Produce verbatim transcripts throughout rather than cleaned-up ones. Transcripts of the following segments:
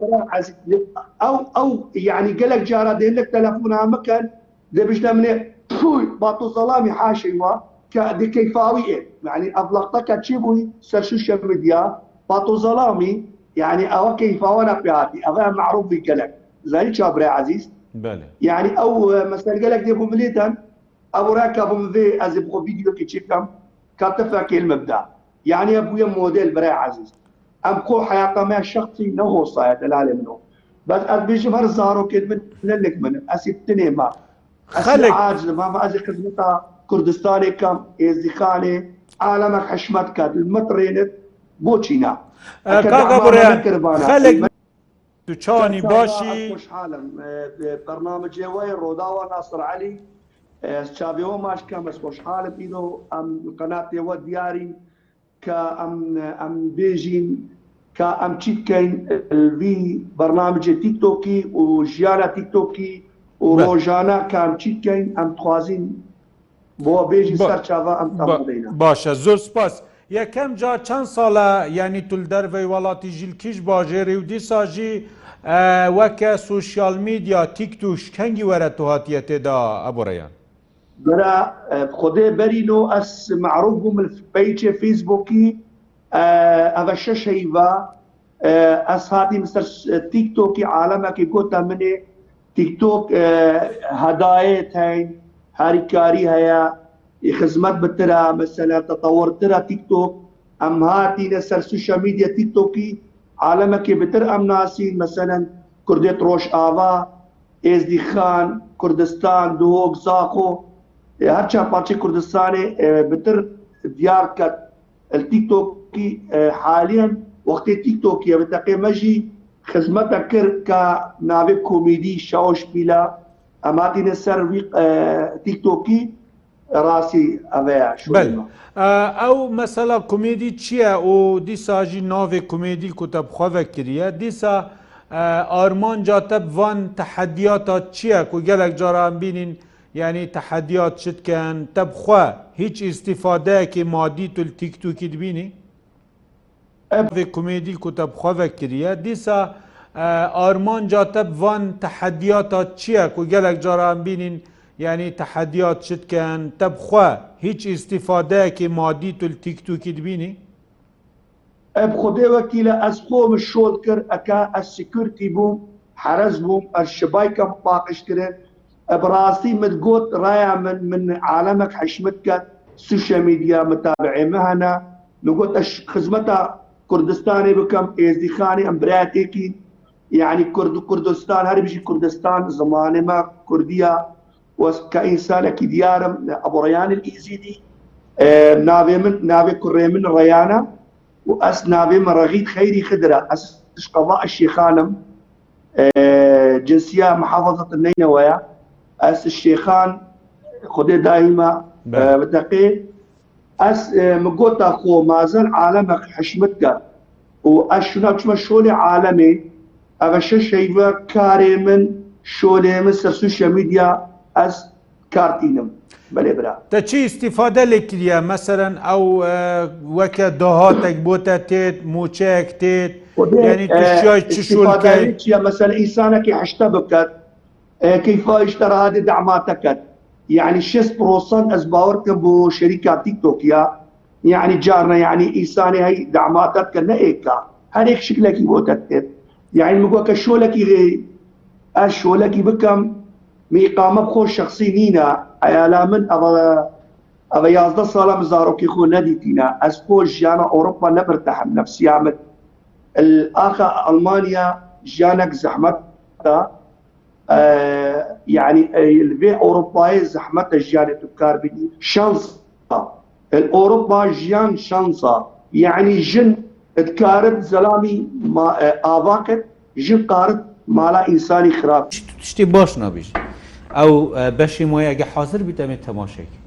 Bira ezîz, ew, ew, yanî gelek cara dê hinek telefona min ken, dê bijne min ê, pûy, bato zelamî haşê wa, ke dê keyfa wî ê. Yanî ev laqteke çi bûyî ser sosyal medya, bato zelamî, yanî ewa keyfa wana pê hatî, ev e merûf bî gelek. Zanî ça bira ezîz? Belê. Yanî ew, e, mesel gelek dê bo milê den, Ev reka bû min vê ez ê bi xwe vîdeokê çêkim, ka tifekê li min bida. Yanî ev bûye model birayê ezîz. Em xwe heyata me şexsî ne hosaye delalê min o. Bes ez bêjim her zarokên min ne lik min in. Ez ê tinê me. Ez ê Xelek. Aciz me, me ez ê xizmeta Kurdistanê kem, Êzdîxanê, alemek hişmet ket, li min rênit, boçîna. E, Eke kaka dema buraya, me nekiribana, xelek. Tu çawanî, başî? Xoşhal im. E, e, bernamecê we yê Rodawa Nasir Elî. E, ez çavê we maç kem, ez xoşhal im. Îro em qenatê we diyarî ke em, em bêjîn ke em çî dikeyn li vî bernamecê TikTokî û jiyana TikTokî û Be- rojane ke em çî dikeyn, em dixwazîn bo bêjî Ba- ser çava em ba- tamam deyne. Baş e, zor spas. Yekem car çend sal e, yanî tu li derveyî welatî jî li kîj bajêrî û dîsa jî, e, weke sosyal medya, TikTok, kengî were tu hatiye tê de, Ebu Reyhan? Bira, e, Xwedê berîno ez merûf bûm li peyçê Facebookî, e, ev e şeş heyva, E, ez hatîm ser, e, TikTokî, alemekî gote min ê TikTok, e, hedayet heyn, harîkarî heye, e, xizmet bi tira, mesela tetewirtira TikTok. Em hatîne ser sosyal medya TikTokî, alemekê bi tir em nasîn, meselen Kurdêt Rojava, Êzdîxan, Kurdistan, Duhok, Zaxo, e, her çar parçê Kurdistanê, e, bi tir diyar ket. Li TikTokî, e, haliyen wextê TikTokî ye, bi teqê me jî xizmete kir ka navê komedî Şaoşpîla em hatîne ser wî, e, TikTokî rastî eve ye şûnê Belê. me. E, ew mesela komedî çi ye û dîsa jî navê komedî ku te bi xwe vekiriye, dîsa, e, armanca te bi van tehediyata çi ye ku gelek cara em bînin, Yanî te hediyat çi dikin? Te bi xwe hîç îstîfadeyekê madî tu li TikTokî dibînî? Eb- Vê komêdî ku te bi xwe vekiriye, dîsa, e, armanca te bi van tehediyata çi ye ku gelek cara em bînîn, yanî tehediyat çi dikin? Te bi xwe hîç îstîfadeyekê madî tu li TikTokî dibînî? Eb Xwedê wekîl e, ez xwe min şol kir, eke ez security bûm, herez bûm, ez şibayke min paqij kirin. Eb rastî min got, raya min, min alemek hişmit ket, sosyal medya mutabi'ê min hene. Min got, ez xizmeta Kurdistanê bikim, Êzdîxanê em birayetêkî, yanî Kurd, Kurdistan, her bijî Kurdistan, zimanê me Kurdî ye. Û ez ke însanekî diyar im, Ebu Reyanê Îzîdî, e, navê min, navê kurê min Reyan e û ez navê min Rexîd Xeyrî Xidir e. Ez ji qeza Şêxan im, e, cinsiya muhafazet Neynewe ye. Ez Şêxan, Xwedê daîma, e, Belê. Bi teqê. Ez, e, min gota xwe, mazen alemek hişmit ket û ez şûna çûme şolê alemê, ev e şeş heyve karê min, şolê min ser sosyal medya, ez kar tînim. Belê bira. Te çi îstîfade lê kiriye? Meselen ew, e, weke dahatek bo te têt, mûçeyek têt, Xwedê, yanî tu e, şiyay çi şol îstîfade key? Çi ye? Meselen însanekî hişte biket, e, keyfa îşte rahatê dema te ket. Yanî şêst prosent ez bawer dikim bo şerîka TikTok ya. Yanî carna, yanî însanê hey dema te dike ne êka. Her êk şiklekî bo te dike. Yanî min got ke şolekî rê, ez şolekî bikim, min îqame bi xwe şexsî nîne. Eyala min eve, eve yazdeh sala min zarokê xwe nedîtîne. Ez xwe jiyana Ewropa nemirtehim, nefsiya min. Li axa Almanya jiyanek zehmet e. E, yanî, e, li vê Ewropayê zehmet e jiyanê tu kar bidî. Şans e. Li Ewropa jiyan şans e. Yanî jin dikarin zelamî ma-, e, ava ket, jin karit mala însanî xirab. Tu tiştê baş nabêjî. Ew, e, beşê me ye, ege hazir bît, em ê temaşe bikin.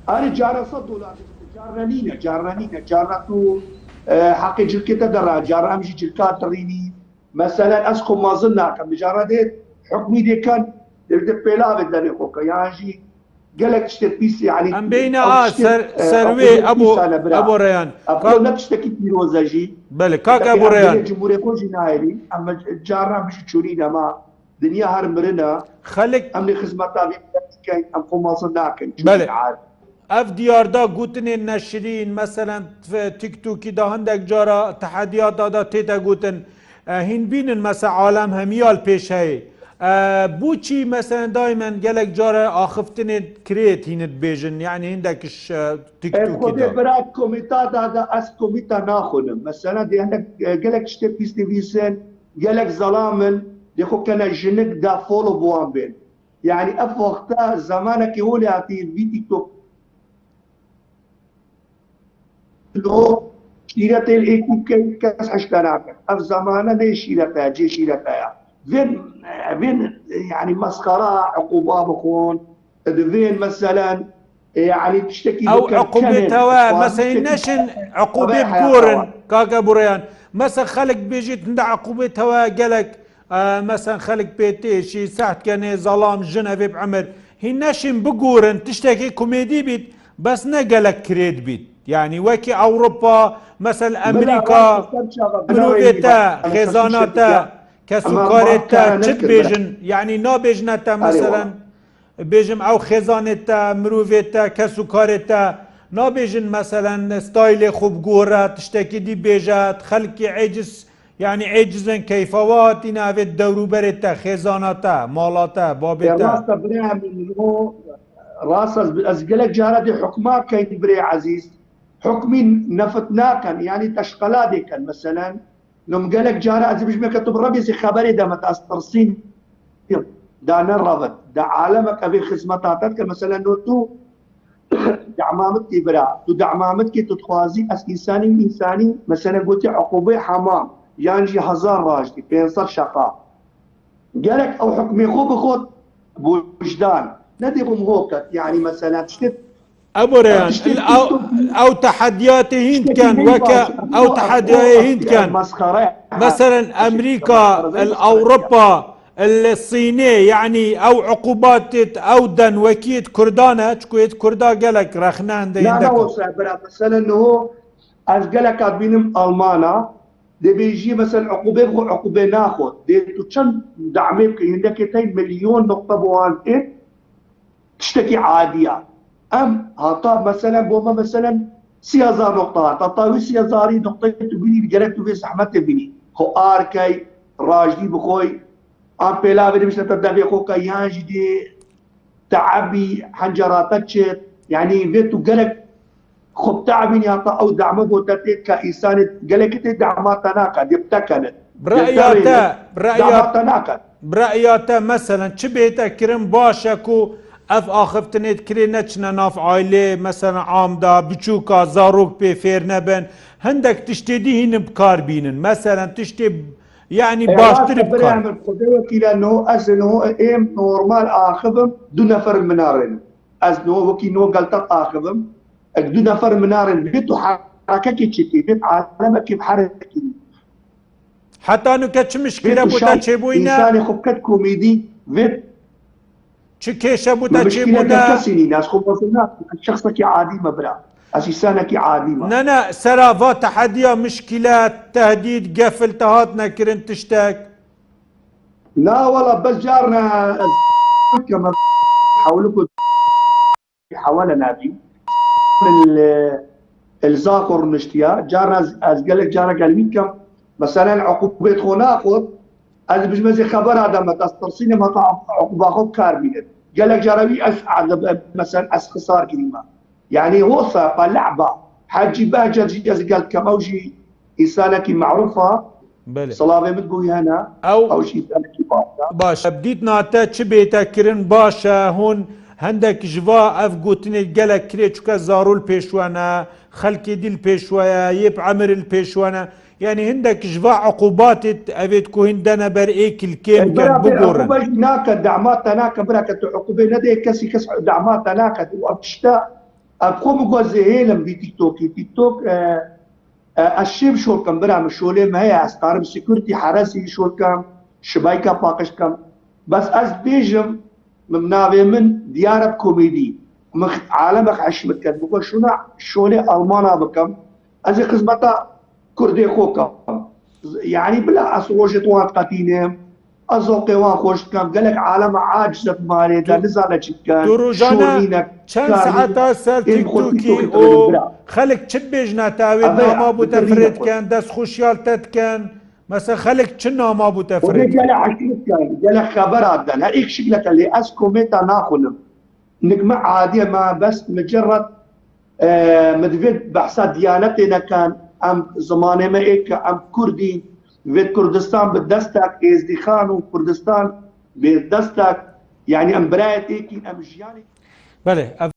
Erê, cara sed dolar, cara nîne, cara nîne, cara tu, e, heqê cilkê te dera, cara em jî cilka dirînî. Meselen, ez xwe mezin nakim, cara dê hukmî dê ken, dê pêlavê denê xwe ke, yan jî Gelek tiştê pîs, yanî Em beyne a ser, ser wê Ebo, Ebo Reyan. Ev ne tiştekî pîroz e jî. Belê, kak Ebo Reyan. Cumhurê xwe jî nayêrî. Em carna bijî çûnî dema dinya her mirina. Xelik. Em lê xizmeta vî dikeyn, em xwe mazin nakin. Belê. Ev diyarda gotinên neşirîn, meselen TikTokî de hindek cara tehediyata da tête gotin. E, hîn bînin, mesela alem hemiyal pêş heye. E, bo çî, mesela daymen gelek care axiftinê kirêt hîn dibêjin, yani hindek iş e, TikTokî de. Xwedê bira komîta da da ez komîta naxunim. Mesela dê hinek e, gelek tiştê pîs nivîsin, gelek zalamin, dê xwe kene jinik da follow bi wan bên. Yani ev wexta zamanekî holê hatî vî TikTok Lo şîretê li êkû kes hişte nake. Ev zamane nê şîrete, cê şîrete ya. Vên, vên, yani mesxera, uquba bixon. Divên meselen, yani tiştekî Ew uqubê tewe, mesela neşin uqubê bigurin, kake buryan. Mesela xelk bêjît hinde uqubê tewe gelek, e, mesela xelk pê têşî, seht kenê, zalam, jin evê bi emir. Hîn neşin bigurin, tiştekî komêdî bît, bes ne gelek kirêt bît. Yani wekî Ewropa, mesel Emerîka, mirovê te, xêzana te, kesûkarê te, çi dibêjin? Yani nabêjine te meselen, bêjim ew xêzanê te, mirovê te, kesûkarê te, nabêjin meselen staylê xwe bigore, tiştekî dî bêje, xelkî êciz, yani êcizên keyfa we hatîne evê dewrûberê te, xêzana te, mala te, babê te. Rast e birê min, o rast ez, ez gelek cara dê hukma keyn birê ezîz. Hukmî nefit nakin, yani teşqela dê ken. Meselen, no min gelek cara ez bijme ke tu bi Rebî zî xeberê de me ez tirsîn. Da ne revit. Da alemek evê xizmeta te dike. Meselen, no tu dema min kî bira. Tu dema min kî tu dixwazî ez însanî, însanî, meselen, gotî uqubê hemam. Yan jî hezar rajdî, pênc sed şeqa. Gerek ew hukmê xwe bixwet bi wijdan. Ne dê bim ho ket. Yani mesela tiştê Ebo Reyan, ew, ew tehediyatê hîn diken, weke ew tehediyayê hîn diken. Meselen Emerîka, el Ewropa, el Sînê, yani ew uqubatê ew den wekî Kurdan e, çiku yê Kurda gelek rexne hende hîn deke. Bira, meselen niho ez gelek a dibînim Almana, Dê bêjî, mesel, uqubê bixwe, uqubê naxwe. Dê tu çend damê bike, hindekê tey milyon noqte bo wan tê, tiştekî adî ya. Em hata, meselen, bo me, meselen, sî hezar noqte hat. Hata wî sî hezarî noqteyê tu bînî, gerek tu vê zehmetê bînî. Xwe ar key, rajdî bixoy, an pêlavê de bişte te devê xwe ke, yan jî dê teebî, hencera te çêt, yanî vê tu gerek xwe bi teebînî hata ew dame bo te tê dike, însanê gelekî tê dema te nake, dê bi te kenit. Bi re'ya te, bi re'ya, dema te nake. Bi re'ya te, meselen, çi bête kirin baş e ku ev axiftinê dikirê neçine nav ailê, meselen, am da, biçûka, zarok pê fêr nebin. Hindek tiştê dî hîn bi kar bînin. Meselen, tiştê Yani baştir bikar. Xwedê wekîle no, ez no êm normal axivim, du nefer min narênin. Ez no wekî no geltek axivim, ek du nefer min narênin. Bê tu herekekê çêkî, bê alemekê bi herekî. Heta nuke çi mişkile bo te çêbûyî ne? Însanê xwe ket komêdî, vê Çi kêşe bû te çêbûne? Kesî nîne, ez xwe mezin nakim. Ez şexsekî adî me bira. Ez însanekî adî me. Ne, ne, sera va tehediya, mişkîlet, tehdîd, gefil te hat nekirin tiştek? Na wela bes carna ez keme hewlik û hewale nabî. El, el zako rûniştiya. Carna ez, ez gelek cara gelmî kem. Meselen, uqubê xwe naxwet. Ez bijme zê xebera de me, ez tirsînim heta uquba xwe kar bînin. Gelek cara wî ez, ez, meselen, ez xisar kirîme. Yani hosa, pa lehba. Hecî behcet jî ez gel kem, ew jî însanekî merûf a. Belê. Silavê min bû hene. Ew, ew jî însanekî baş e. Baş e. Dîtina te çi bête kirin baş e, hûn hendek ji va ev gotinê gelek kirê çuke zarû li pêş we ne, xelkê dî li pêş we ye, yê bi emir li pêş we ne. Yani hindek ji va uqubatê evêt ku hîn dene ber ê kilkêm ken bigorin. Uquba jî nake, dema te nake, bira ke tu uqubê nedê kesî, kes dema te nake. Û ev tişta, ev xwe min got zêhêlim vî TikTokî. TikTok, e, e, ez şêm şol kim, bira min şolê min heye, ez karim security heresî şol kim, şibayka paqij kim. Bes ez bêjim, min navê min diyar e komêdî. Min alemek eşmit kir. Biko şûna şolê Almana bikim. Ez ê xizmeta Kurdê xwe kim. Yani bila ez rojê wan qetînim. Ez zoqê wan xweş dikim. Gelek alem aciz e bi malê de, nizane çi bikin. Tu rojane çend saeta ser TikTokî û xelk çi dibêjne te wê nama bo te firê dikin, destxweşiya li te dikin. Mesela xelk çi nama bo te firê dikin? Gelek eşmit kir. Gelek xebera didin. Her êk şikleke lê ez komênta naxwînim. Nik me adiye me bes micerred, e, min divê behsa diyanetê nekin, em zimanê me êk e, em Kurdî, vê Kurdistan bi destek Êzdîxan û Kurdistan bi destek, yani em birayet êkî, em jiyanê. Belê, ev